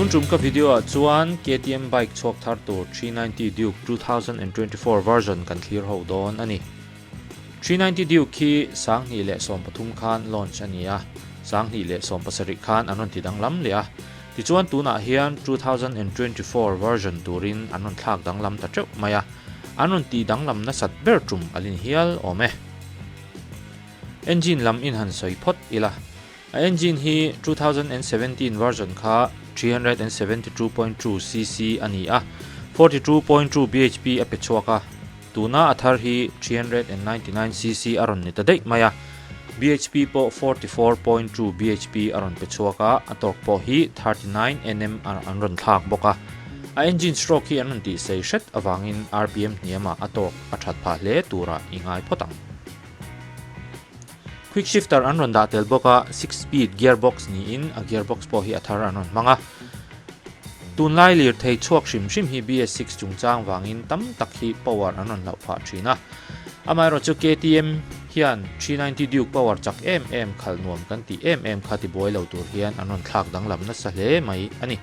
Tun tum ka video ah chuan KTM bike chhuak thar tur 390 Duke 2024 version kan thlir ho dawn a ni. 390 Duke khi 2013 khan launch a ni a, 2017 khan an rawn ti danglam leh a. Tichuan tunah hian 2024 version turin an rawn thlak danglam ta teuh mai a, an rawn tih danglam nasat ber tum a lin hial awm e. Engine lam in han sawi phawt ila, a engine hi 2017 version kha 372.2 cc a ni a, 42.2 bhp a pe chhuak a, tuna a thar hi 399 cc a rawn ni ta daih mai a, bhp pawh 44.2 bhp a rawn pe chhuak a, a torque pawh hi 39 nm an rawn thlak bawk a. A engine stroke hi an rawn tih sei hret avangin rpm hniamah a torque a that phah hle turah i ngai phawt ang. Quick shifter an rawn dah tel bawk a, six speed gearbox niin a gearbox pawh hi a thar an rawn hmang a. Tunlai lirthei chhuak hrim hrim hi BS6 chungchang vangin tam tak hi power an rawn hlauh phah thin a. Amaherawh chu KTM hian 390 Duke power chak em em khalh nuam kan tih em em kha tibuai lo tur hian an rawn thlak danglam nasa hle mai a ni.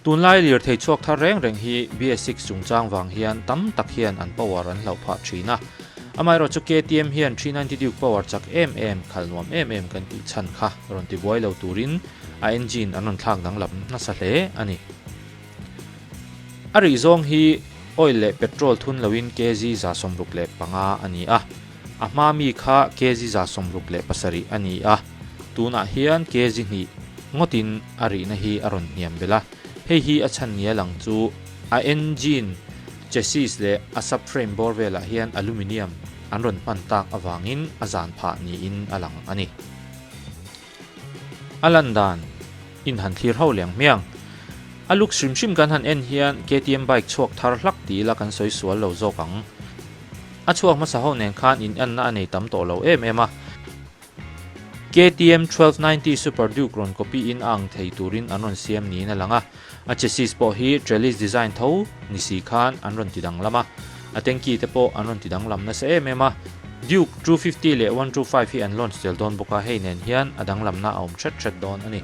Tunlai lirthei chhuak thar reng reng hi BS6 chungchang vang hian tam tak hian an power an hlauh phah thin a. Amaherawh chu KTM hian 390 Duke power chak em em khalh nuam em em kan tih chhan kha rawn tibuai lo turin a engine an rawn thlak danglam nasa hle a ni. A rih zawng hi oil leh petrol thun loin kg 65 a ni a, a hma mi kha kg 67 a ni a, tunah hian kg hnih ngawtin a rihna hi a rawn hniam belh a, hei hi a chhan nia lang chu a engine chassis leh a subframe bawr velah hian aluminium an rawn hman tak avangin a zan phah niin a lang a ni. A lan dan in han thlir ho leng hmiang. A look hrim hrim kan han en hian KTM bike chhuak thar hlak ti ila kan sawi sual lo zawk ang. A chhuak hmasa ho nen khan in enna a nei tam tawh lo em em a. KTM 1290 Super Duke rawn copy in a ang thei turin an rawn siam niin a lang a. A chassis pawh hi trellis design tho ni si khan an rawn ti danglam a, a tanky te pawh an rawn ti danglam nasa em em a. Duke 250 leh 125 hi an launch tel dawn bawk a, hei nen hian a danglamna a awm hret hret dawn a ni.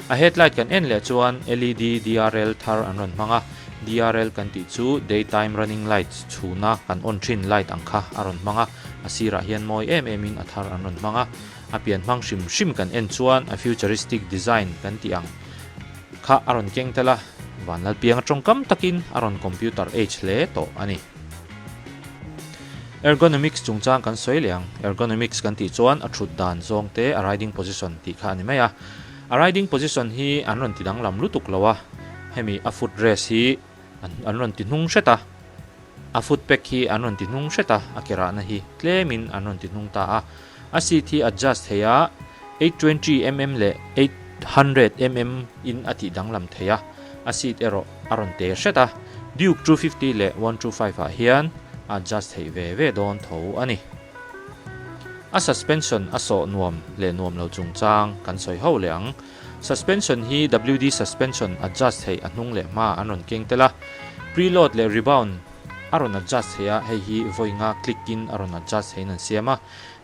A headlight kan en leh chuan LED DRL thar an rawn hmang a, DRL kan tih chu daytime running lights chhuna kan on thin light ang kha a rawn hmang a, a sirah hian mawi em em in a thar an rawn hmang a. A pian hmang hrim hrim kan en chuan a futuristic design kan tih ang kha a rawn keng tel a, Vanlalpianga tawngkam takin a rawn computer age hle tawh a ni. Ergonomics chungchang kan sawi leh ang. Ergonomics kan tih chuan a thut dan zawng te a riding position tih kha a ni mai a. A riding position hi an rawn ti danglam lutuk lo a, hemi a foot rest hi an rawn ti hnung hret a, a foot peg hi an rawn ti hnung hret a, a ke rahna hi tlemin an rawn ti hnung ta a. A seat hi adjust thei a, 820mm leh 800mm in a tih danglam thei a, a seat erawh a rawn te hret a, Duke 250 leh 125 ah hian a adjust theih ve ve dawn tho a ni. A suspension a sawh nuam leh nuam lo chungchang kan sawi ho leh ang. Suspension hi WD suspension adjust theih a hnung leh hma an rawn keng tel a, preload leh rebound a rawn adjust thei a, hei hi vawi nga click in a rawn adjust theiin an siam a.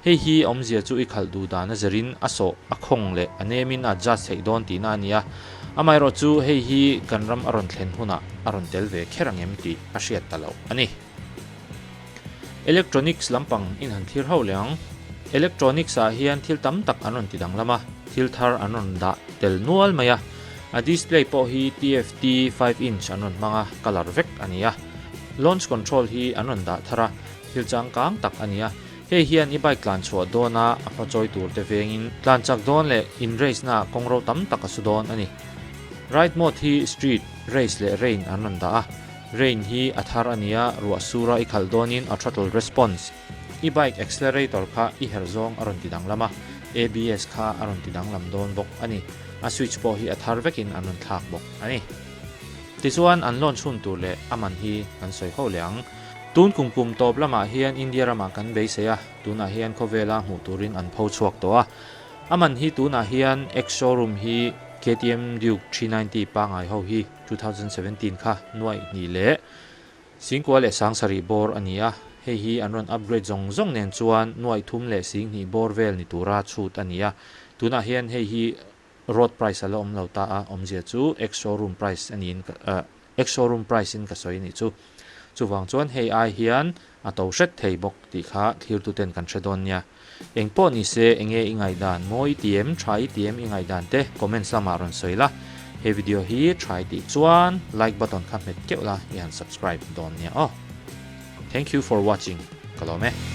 Hei hi awmzia chu i khalh duh dan a zirin a sawh, a khawng leh a nemin a adjust theih dawn tihna a ni a. Amaherawh chu hei hi kan ram a rawn thlen hunah a rawn tel ve kher ang em tih a hriat ta loh a ni. Electronics lampang in han thlir ho leh ang. Electronics ah hian thil tam tak an rawn ti danglam a, thil thar an rawn dah tel nual mai a. A display pawh hi TFT 5 inch an rawn hmang a, colour vek a ni a. Launch control hi an rawn dah thar a, thil changkang tak a ni a. Hei hian i bike tlan chhuah dawna a hma chawi tur te vengin tlan chak dawn leh in race naah kawng ro tam tak a su dawn a ni. Ride mode hi street, race leh rain an rawn dah a. Rain hi a thar a nia, ruah sura i khalh dawnin a throttle response, i bike accelerator kha i herh zawng a rawn ti danglam a, ABS kha a rawn ti danglam dawn bawk a ni. A switch pawh hi a thar vekin an rawn thlak bawk a ni. Tichuan an launch hun tur leh a man hi kan sawi ho leh ang. Tun kum kum tawp lamah hian India ramah kan beisei a, tunah hian khawvela hmuh turin an pho chhuak tawh a. A man hi tunah hian ex-showroom hi KTM Duke 390 pangngai ho hi 2017 kha nuaih hnih leh singkua leh sangsarih bawr a ni a, hei hi an rawn upgrade zawng zawng nen chuan nuaih thum leh singhnih bawr vel ni tura chhut a ni a. Tunah hian hei hi. Road price a la awm lo ta a, awmzia chu ex showroom price a niin ex showroom price in ka sawi a nih chu. Chuvang chuan hei ai hian a to hret thei bawk tih kha thlirtuten kan hre dawn nia. Eng pawh ni se enge i ngaihdan mawi i ti em, tha i ti em i ngaihdan te comments lamah rawn sawi la. He video hi tha i tih chuan like button kha hmet keuh la i han subscribe dawn nia aw. Thank you for watching. Ka lawm e.